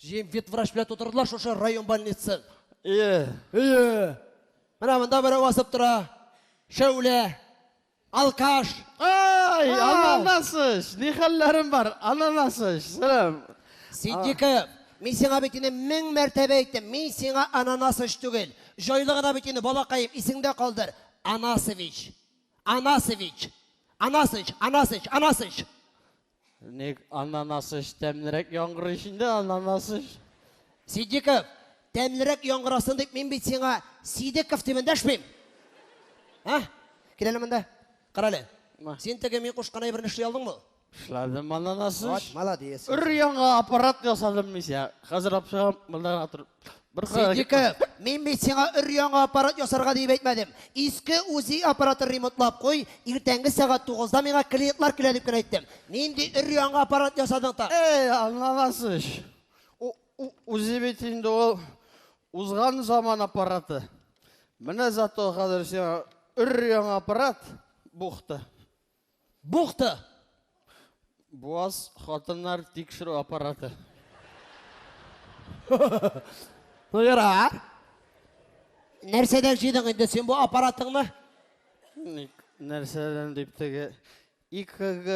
Җыен ветврач белән тутырдылар шушы район больницасын. Ие. Ие. Менә монда берәү басып тора. Шәүлә. Алкаш. Ай, Ананасыч, ни хәлләрең бар? Ананасыч, сәлам. Сиддиков, мин сиңа бит инде мең мәртәбә әйттем, мин сиңа Ананасыч түгел. Җайлы гына бит инде, балакаем, исеңдә калдыр. Анасович. Анасович. Анасыч, Анасыч, Анасыч. Ник ананасыч тәмлерәк яңгырый инде, ананасыч. Сиддиков, тәмлерәк яңгырасын дип мин бит сиңа Сидеков дип эндәшмим. А? Кил әле монда. Кара әле. Син теге мин кушкан әйберне эшли алдыңмы? Эшләдем, ананасыч. Вот, молодец. Өр яңа аппарат ясадым мин сиңа. Хәзер алып чыгам, монда гына торып. Бер Сиддиков, мин бит сиңа өр-яңа аппарат ясарга дип әйтмәдем. Иске УЗИ аппаратын ремонтлап куй, иртәнге сәгать тугызда миңа клиентлар килә дип кенә әйттем. Нинди өр-яңа аппарат ясадың та? Эй, ананасыч. УЗИ бит инде ул узган заман аппараты. Менә зато хәзер сиңа өр-яңа аппарат бухта. Бухта! Буаз хатыннар тикшерү аппараты. Ну ярар. Нәрсәдән җыйдың инде син бу аппаратыңны? Ник, нәрсәдән дип теге ИКГ,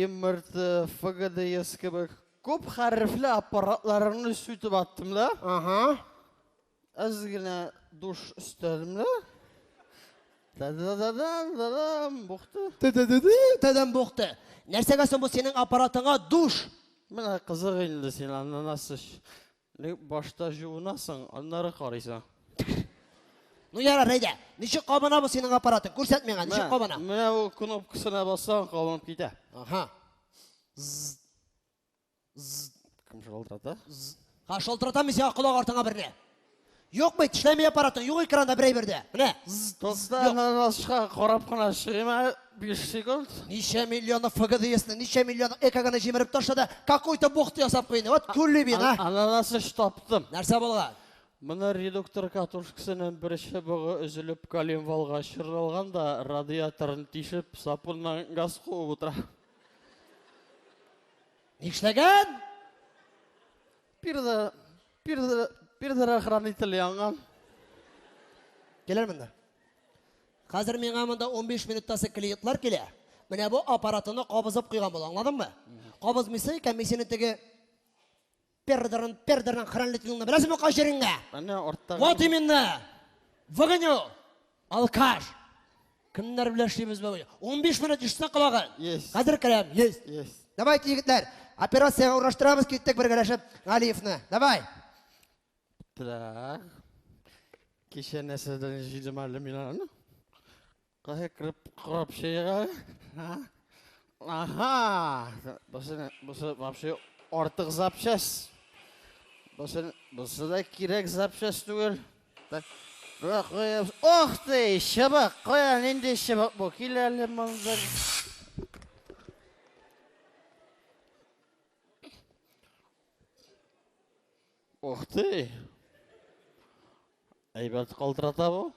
МРТ, ФГДС кебек күп хәрефле аппаратларыңны сүтеп аттым да. Ага. Әз генә душ өстәдем дә. Та-да-да-дам, да-дам, бухты. Та-да-да-да, та-дам, бухты. Нәрсәгә соң бу синең аппаратыңа душ? Менә кызык инде син, ананасыч. Ник башта жуынасың, аннары карыйсың. Ну ярар, әйдә. Ничек кабына бу синең аппаратың? Күрсәт миңа, ничек кабына? Менә ул кнопкасына бассаң, кабынып китә. Ага. Кем шалтырата? Ха, шалтыратам мин сиңа колак артыңа берне. Юк бит, эшләми аппаратың, юк экранда бер әйбер дә. Менә. Тукта, ананаска карап кына чыгыйм әле, 5 секунд. Ничә миллионы ФГДСны, ничә миллионы ЭКГны җимереп ташлады, какой-то бухта ясап куйды. Вот күллибин, а. Ананасыч таптым. Нәрсә булган? Моны редуктор катушкасының бер чыбыгы өзелеп коленвалга чорналган да, радиаторын тишеп, сапыннан газ куып утыра. Нишләгән? Пирда, пирда, пирдорохранитель янган. Килер монда. Хәзер миңа монда 15 минуттан соң клиентлар килә. Менә бу аппаратыны кабызып куйган була, аңладыңмы? Кабызмыйсың икән, мин сине теге пердерын, пердерын хранителеңне беләсеңме кай җиреңдә? Әнә артта. Вот именно! Выгоню! Алкаш! Кемнәр белән эшлибез бүген? 15 минут ишетсә колагы. Есть. Хәзер керәм. Есть. Есть. Давайте, егетләр, операциягә урнаштырабыз, киттек бергәләшеп Галиевны. Давай. Так. Кичә нәрсәдән җыйдым әле мин аны? Кая кереп карап чыга? Ага. Бусы, бусы вообще артык запчасть. Бусы, бусы да кирәк запчасть түгел. Так. Ох ты, чыбык! Кая нинди чыбык бу? Кил әле монда. Ух ты! Әйбәт калтырата бу.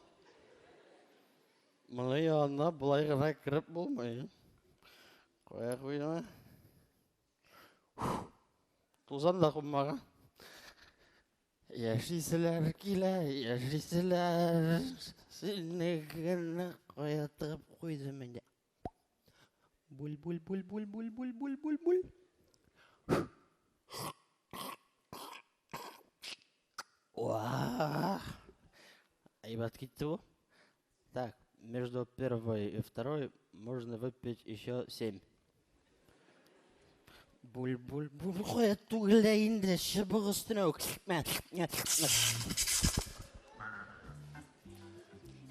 Моны янына болай гына кереп булмый. Кая куйдым? Тузан да кунмаган. Яшиселәр килә, яшиселәр. Сине генә кая тыгып куйдым инде. Буль, буль, буль, буль, буль, буль, буль, буль, буль. Уах! Әйбәт китте бу. Так, между первой и второй можно выпить еще семь. Буль, буль, буль, кая түгел дә инде, чыбык өстенә үк.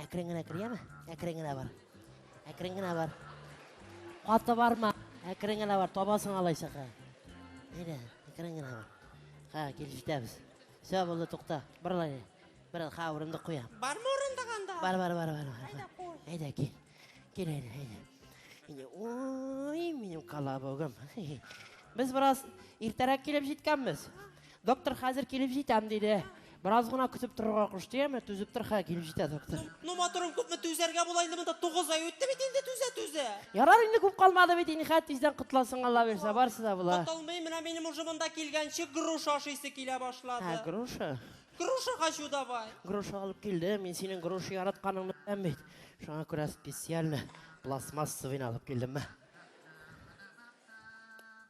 Әкрен генә кер, яме? Әкрен генә бар. Әкрен генә бар. Каты барма. Әкрен генә бар, табасың алайса. Әйдә, әкрен генә бар. Ха, килеп җитәбез. Все, булды, тукта. Борыл әле. Борыл, ха, урындык куям. Бармы урындык анда? Бар, бар, бар, бар. бар. Әйдә, куй. Әйдә, кил. Кил, әйдә, әйдә. Әйдә, ой, минем колобогым. Без бераз иртәрәк килеп җиткәнбез. Доктор хәзер килеп җитәм, диде. Бераз гына көтеп торырга кушты, яме, түзеп тор, хә, килеп җитә доктор. Ну, матурым, күпме түзәргә була инде монда? 9 ай үтте бит инде түзә-түзә. Ярар инде күп калмады бит инде, хә, тиздән котыласың, Алла бирсә, барысы да була. Котылмыйм, менә минем уже монда килгәнче груша ашыйсы килә башлады. Ә, груша? Груша хочу давай. Груша алып килдем, мин синең груша яратканыңны беләм бит. Шуңа күрә специально пластмассовыйны алып килдем, мә.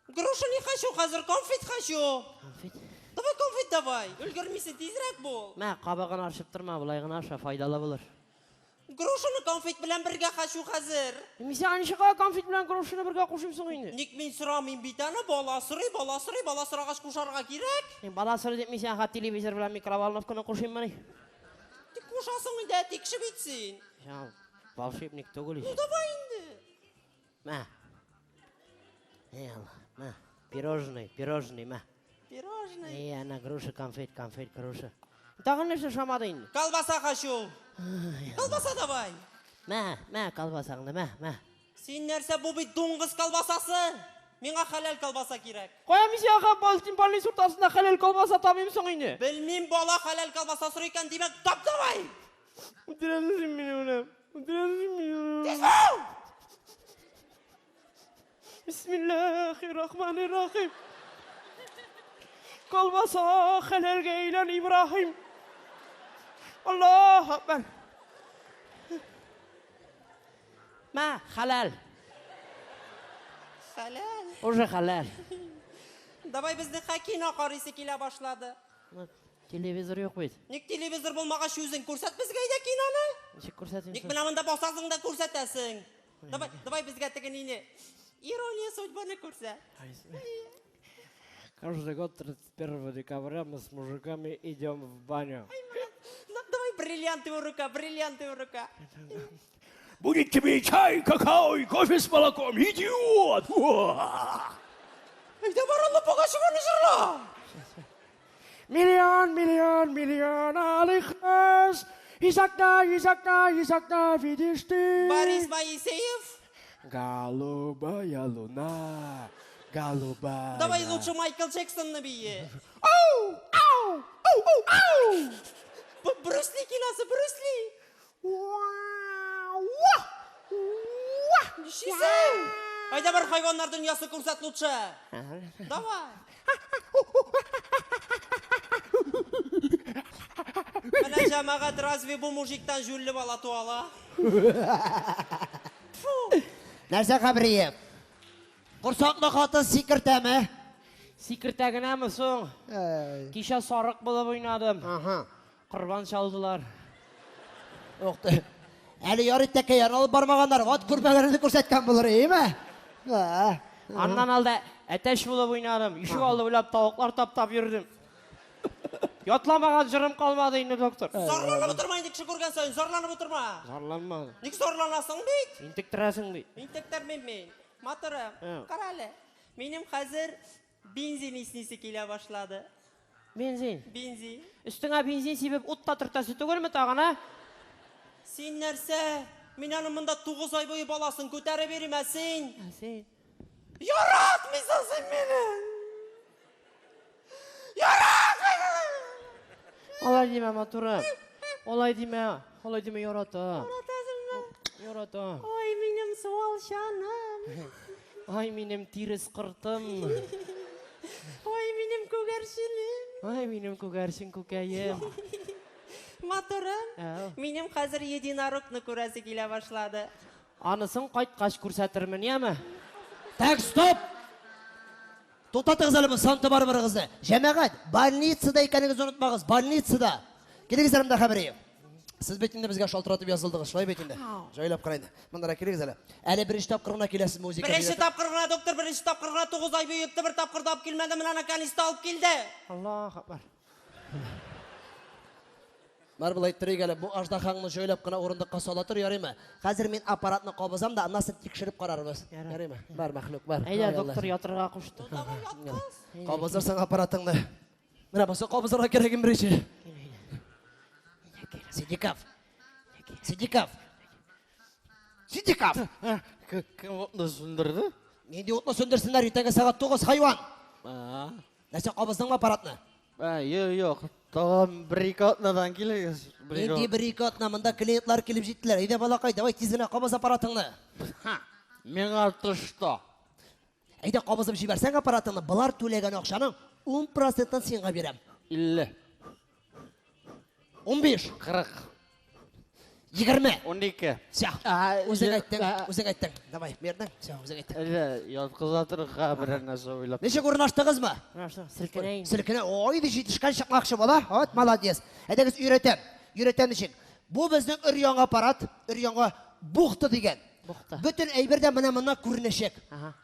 Груша не хочу, хәзер конфет хочу. Конфет? Давай конфет давай. Өлгермисең, тизрәк бул. Мә, кабыгын арчып торма, болай гына аша, файдалы булыр. Грушаны конфет белән бергә хочу хәзер. Мин сиңа ничек алай конфет белән грушаны бергә кушыйм соң инде? Ник мин сорамыйм бит аны, бала сорый, бала сорый, бала сорагач кушарга кирәк. Мин бала сорый дип мин сиңа хәтта телевизор белән микроволновканы кушыйммыни? Тик кушасың инде, әти кеше бит син. Я, волшебник түгел ич. Ну давай инде. Мә. Эй, Алла, мә. Пирожный, пирожный, мә. Пирожный. Эй, әнә груша, конфет, конфет, груша. Тагын нәрсә ошамады инде? Колбаса хочу. Колбаса давай. Мә, мә, колбасаңны, мә, мә. Син нәрсә, бу бит дуңгыз колбасасы. Миңа хәләл колбаса кирәк. Кая мин сиңа Балтин больница уртасында хәләл колбаса табыйм соң инде? Белмим, бала хәләл колбаса сорый икән, димәк, тап давай. Үтерәсең син мине менә. Үтерәсең мине. Тиз бул! Бисмиллахир-рахманир-рахим. Колбаса хәләлгә әйлән, Ибраһим. Аллаһу акбар. Мә, хәләл. Хәләл. Уже хәләл. Давай безне кино карыйсы килә башлады. Телевизор юк бит. Ник телевизор булмагач үзең күрсәт безгә әйдә киноны. Ничек күрсәтим? Ник менә монда басасың да күрсәтәсең. Давай, давай безгә теге нине. Ирония судьбаны күрсәт. Каждый год 31 декабря мы с мужиками идем в баню. Ну, давай бриллиантовая рука, бриллиантовая рука. Будет тебе и чай, и какао, и кофе с молоком, идиот! Әйдә бар, Алла Пугачеваны җырла. Миллион, миллион, миллион алых роз. Из окна, из окна, из окна видишь ты. Борис Моисеев. Голубая луна, голубая. Давай лучше Майкл Джексонны бие. Ау, ау, ау, ау, ау. Брюс Ли киносы, Брюс Ли. Нишлисең? Әйдә бар, хайваннар дөньясы күрсәт лучше. Давай. Менә җәмәгать, разве бу мужиктан җүнле бала туа ала? Нәрсә, Хәбриев? Корсаклы хатын сикертәме? Сикертә генәме соң? Кичә сарык булып уйнадым. Ага. Корбан чалдылар. Ух ты. Әле ярый тәкәйән алып бармаганнар, ват күрмәләрне күрсәткән булыр, име? Аннан алда әтәч булып уйнадым. Ишек алды буйлап тавыклар таптап йөрдем. Ятламаган җырым калмады инде, доктор. Зарланып утырма инде кеше күргән саен, зарланып утырма. Зарланмады. Ник зарланасың бит? Интектерәсең бит. Интектермим мин. Матурым, кара әле. Минем хәзер бензин иснисе килә башлады. Бензин. Бензин. Өстеңә бензин сибеп ут та төртәсе түгелме тагын, ә? Син нәрсә? Мин аның монда 9 ай буе баласын күтәреп йөрим, ә син? Ә син? Яратмыйсың син мине! Яратмыйсың! Алай димә, матурым. Алай димә. Алай димә, яратам. Яратасыңмы? Яратам. Ой, минем суалчаным. Ай, минем тирес кортым. Ой, минем күгәрченем. Ай, минем күгәрчен күкәем. Матурым, Әу. минем хәзер единорогны күрәсе килә башлады. Анысын кайткач күрсәтермен, яме? Так, стоп! Туктатыгыз әле бу Санта Барбарагызны. Җәмәгать, больницада икәнегезне онытмагыз, больницада. Килегез әле монда, Хәбриев. Сез бит инде безгә шалтыратып язылдыгыз, шулай бит инде. Җайлап кына инде. Мондарак килегез әле. Әле беренче тапкыр гына киләсез музыка. Беренче тапкыр гына, доктор, беренче тапкыр гына 9 ай буе йөртте, бер тапкыр да алып килмәде, менә наконец-то алып килде. Аллаһ акбар. Бар болай торыйк әле, бу аждаһаңны җайлап кына урындыкка сала тор, ярыймы? Хәзер мин аппаратны кабызам да, аннан соң тикшереп карарбыз. Ярыймы? Бар, мәхлук, бар. Әйдә, доктор ятырга кушты. Давай яткыз. Кабызырсың аппаратыңны. Менә бусы кабызырга кирәк иң беренче. Сидиков. Сидиков. Сидиков. Кем утны сүндерде? Нинди утны сүндерсеннәр, иртәнге сәгать 9, хайван. Нәрсә, кабыздыңмы аппаратны? Юк, юк. Тагын бер-ике атнадан килегез. Нинди бер-ике атна, монда клиентлар килеп җиттеләр. Әйдә, балакай, давай тиз генә кабыз аппаратыңны. Миңа тышта. Әйдә, кабызып җибәрсәң аппаратыңны, болар түләгән акчаның 10 процентын сиңа бирәм. 50. 15. 40. 20. 12. Всё. Үзең әйттең, үзең әйттең. Давай, бирдең. Всё, үзең әйттең. Әйдә, яткыза торырга берәр нәрсә уйлап. Ничек урнаштыгызмы? Урнаштык, селкенә инде. Селкенә. Ой, ди җитешкән чыкмакчы була. Вот, молодец. Әйдәгез өйрәтәм. Өйрәтәм ничек. Бу безнең өр-яңа аппарат, өр-яңа бухта дигән. Бухта. Бөтен әйбер дә менә моннан күренәчәк.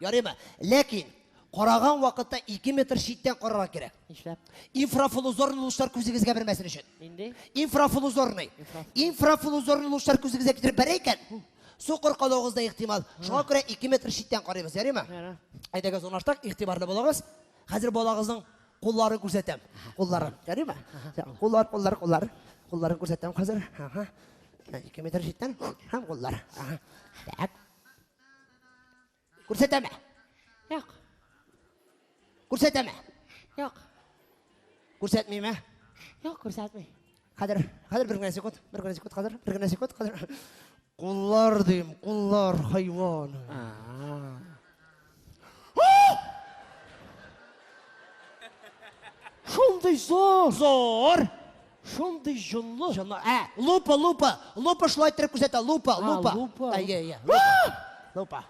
Ярыймы? Ләкин караган вакытта 2 метр читтән карарга кирәк. Нишләп? Инфрафлузорный лучлар күзегезгә бәрмәсен өчен. Нинди? Инфрафлузорный. Инфрафлузорный лучлар күзегезгә китереп бәрә икән, сукыр калуыгыз да ихтимал. Шуңа күрә 2 метр читтән карыйбыз, ярыймы? Ярар. Әйдәгез, урнаштык, игътибарлы булыгыз. Хәзер балагызның кулларын күрсәтәм. Кулларын, ярыймы? Куллар, куллар, куллар. Кулларын күрсәтәм хәзер. Ага. 2 метр читтән һәм куллар. Ага. Так. Күрсәтәме? Юк. Күрсәтәме? Юк. Күрсәтмиме? Юк, күрсәтми. Хәзер, хәзер бер генә секунд, бер генә секунд, хәзер, бер генә секунд, хәзер. Куллар дим, куллар, хайван. Шундый зур! Зур! Шундый җонлы! Җонлы, ә, лупа, лупа, лупа шулай иттереп күрсәтә, лупа, лупа. Лупа. Әйе, әйе, лупа. Лупа.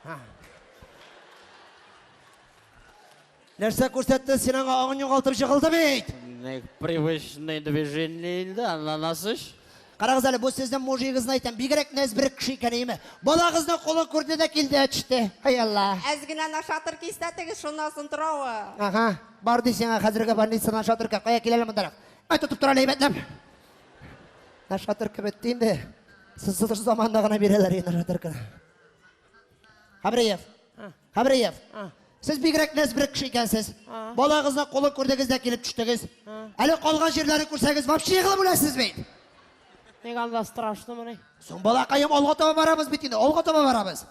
Нәрсә күрсәтте, син аңа аңын югалтып җыгылды бит. Привычное движение инде, ананасыш. Карагыз әле, бу сезнең мужигызны әйтәм, бигрәк нәзберек кеше икән, әйеме? Балагызның кулын күрде дә килде төште. Ай Алла. Әз генә нашатыр кистәтегез, шуннан соң торавы. Ага, бар ди сиңа хәзерге больница нашатырка. Кая килә әле мондарак? Ай, тотып тор әле әйбәтләп. Нашатырка бетте инде. СССР заманында гына бирәләр инде нашатырканы. Хабриев. Хабриев. Сез бигрәк нәзберек кеше икәнсез. Балагызның кулын күрдегез дә килеп төштегез. Әле калган җирләрен күрсәгез, вообще егылып үләсез бит. Ник анда страшно мени? Соң балакаем, алга таба барабыз бит инде, алга таба барабыз.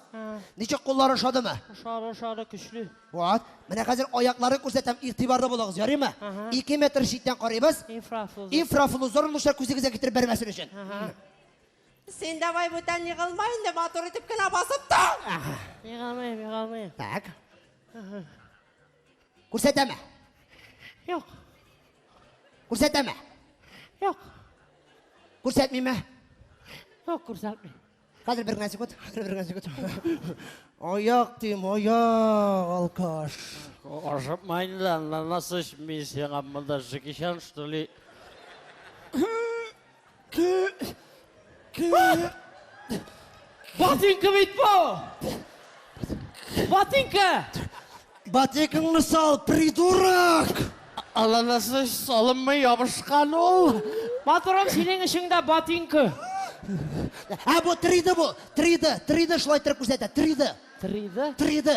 Ничек куллары ошадымы? Ошады, ошады, көчле. Вот. Менә хәзер аякларын күрсәтәм, игътибарлы булыгыз, ярыймы? 2 метр читтән карыйбыз. Инфрафлузор. Инфрафлузор лучлар күзегезгә китереп бәрмәсен өчен. Син давай бүтән егылма инде, матур итеп кенә басып тор. Егылмыйм, егылмыйм. Так. Күрсәтәме? Юк. Күрсәтәме? Юк. Күрсәтмиме? Юк, күрсәтми. Хәзер бер генә секунд, хәзер бер генә секунд. Аяк дим, аяк, алкаш. Ашыкма инде, ананасыш, мин сиңа монда Джеки Чан, что ли? Ботинка бит бу! Ботинка! Ботинкаңны сал, придурок! Ананасыш, салынмый ябышкан ул. Матурым, синең эчеңдә ботинка. Ә бу 3D бу, 3D, 3D шулай иттереп күрсәтә, 3D. 3D? 3D.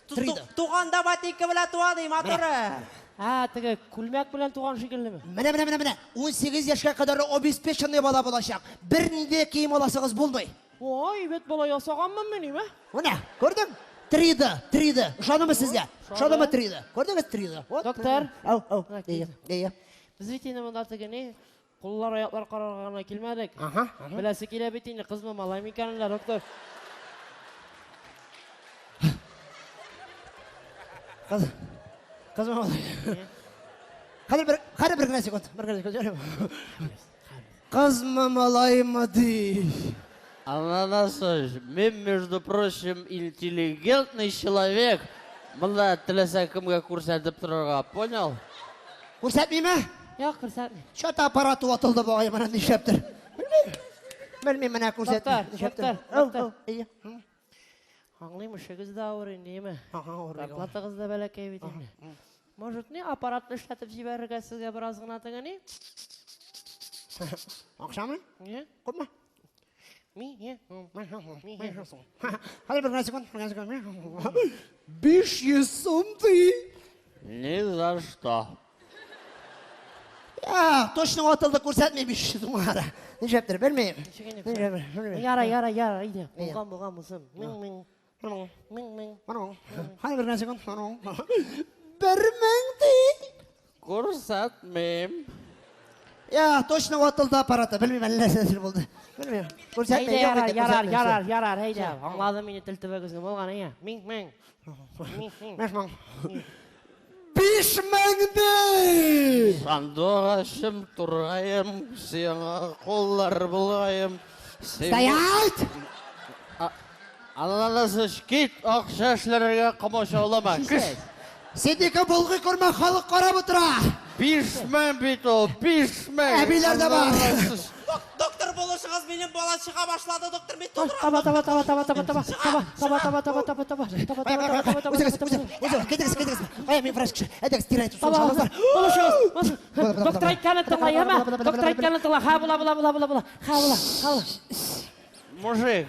3D. Туганда ботинка белән туа ди, матуры. Ә, теге күлмәк белән туган шикеллеме? Менә, менә, менә, менә. 18 яшькә кадәр обеспеченный бала булачак. Бернинди кием аласыгыз булмый. Ой, бит бала ясаганмын мин, име? Менә, күрдең? 3D, 3D. Ошадымы сезгә? Ошадымы 3D? Күрдегез 3D? Вот. Доктор. Ау, ау. Ие, ие. Без бит инде монда теге ни, куллар, аяклар карарга гына килмәдек. Ага, ага. Беләсе килә бит инде, кызмы, малаймы икәнен дә, доктор. Кыз, кызмы, малай? Хәзер бер, хәзер бер генә секунд, бер генә секунд. Кызмы, малаймы ди. Ананасыш, мин, между прочим, интеллигентный человек. Монда теләсә кемгә күрсәтеп торырга, понял? Күрсәтмиме? Юк, күрсәтми. Чё-то аппараты ватылды бугай, менә нишләптер. Белмим. Белмим, менә күрсәтми. Доктор, Нишләптер. доктор, Ау, доктор. ау, ие. Аңлыйм, эшегез дә авыр инде, име? Ага, авыр, бик авыр. Зарплатагыз да бәләкәй бит инде. Может, ни аппаратны эшләтеп җибәрергә сезгә бераз гына теге ни? Акчамы? Не? Күпме? Ми, не? Хәзер бер генә секунд, бер генә секунд. 500 сум ди. Ни за что. Я, точно ватылды, күрсәтми 500 сум ара. Нишләптер, белмим. Ничек инде? Нишләптер, белмим. Яра, яра, яра, әйдә. Әйдә. Булган, булган булсын. Мең, мең. Мең, мең. Хәзер бер генә секунд. 1000 ди. Күрсәтмим. Я, точно ватылды аппараты. Белмим, әллә нәрсә булды. Белмим. Күрсәтмә, Әйдә, юк ярар, инде, ярар, күрсәтмә. ярар, ярар, әйдә. Аңладым инде тел төбегезне булган, әйе. Миң, мең. Миң, мең. 5000. 5000 ди! Сандугачым, тургаем, сиңа куллар булгаем. Стоять! Ананасы кит, акча эшләргә комачаулама. Кеш. Синеке булгый күрмә, халык карап утыра. 5000 бит ул, 5000. Әбиләр дә бар. Ананасы- Доктор булышыгыз, минем бала чыга башлады, доктор, мин тудырам. Таба, таба, таба, таба, таба, таба, таба, таба, таба, таба, таба, таба, таба, таба, таба, таба, Үзегез, таба, үзегез, үзегез, китегез, китегез. Кая мин врач кеше. Әйдәгез, тирән Таба, сулыш булышыгыз, булышыгыз. Доктор әйткәнне тыңла, яме? Доктор әйткәнне тыңла. Ха, була, була, була, була, була. Ха, була, ха, була. Мужик,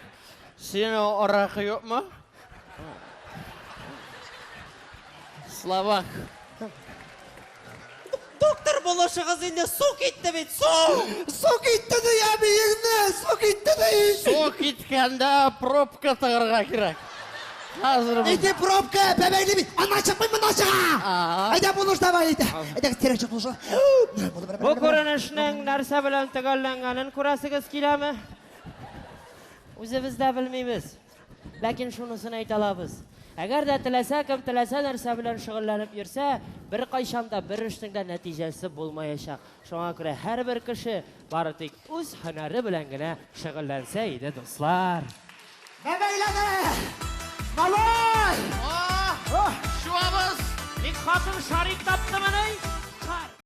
синең аракы юкмы? Словак. Доктор булышыгыз инде, су китте бит, су! Су китте ди, әбиеңне, су китте ди. Су киткәндә пробка тыгырга кирәк. Хәзер бу- Иди пробка, бәбәйли бит. Аннан чыкмый, моннан чыга. Әйдә, булыш давай, әйдә. Әйдәгез, тирән чык, булыш. Бу күренешнең нәрсә белән төгәлләнгәнен күрәсегез киләме? Үзебез дә белмибез. Ләкин шунысын әйтә алабыз. Әгәр дә теләсә кем теләсә нәрсә белән шөгыльләнеп йөрсә, беркайчан да бер эшнең дә нәтиҗәсе булмаячак. Шуңа күрә һәрбер кеше бары тик үз һөнәре белән генә шөгыльләнсә иде, дуслар. Бәбәйләне! Малай! Шуабыз! Бик хатын шарик таптымыни?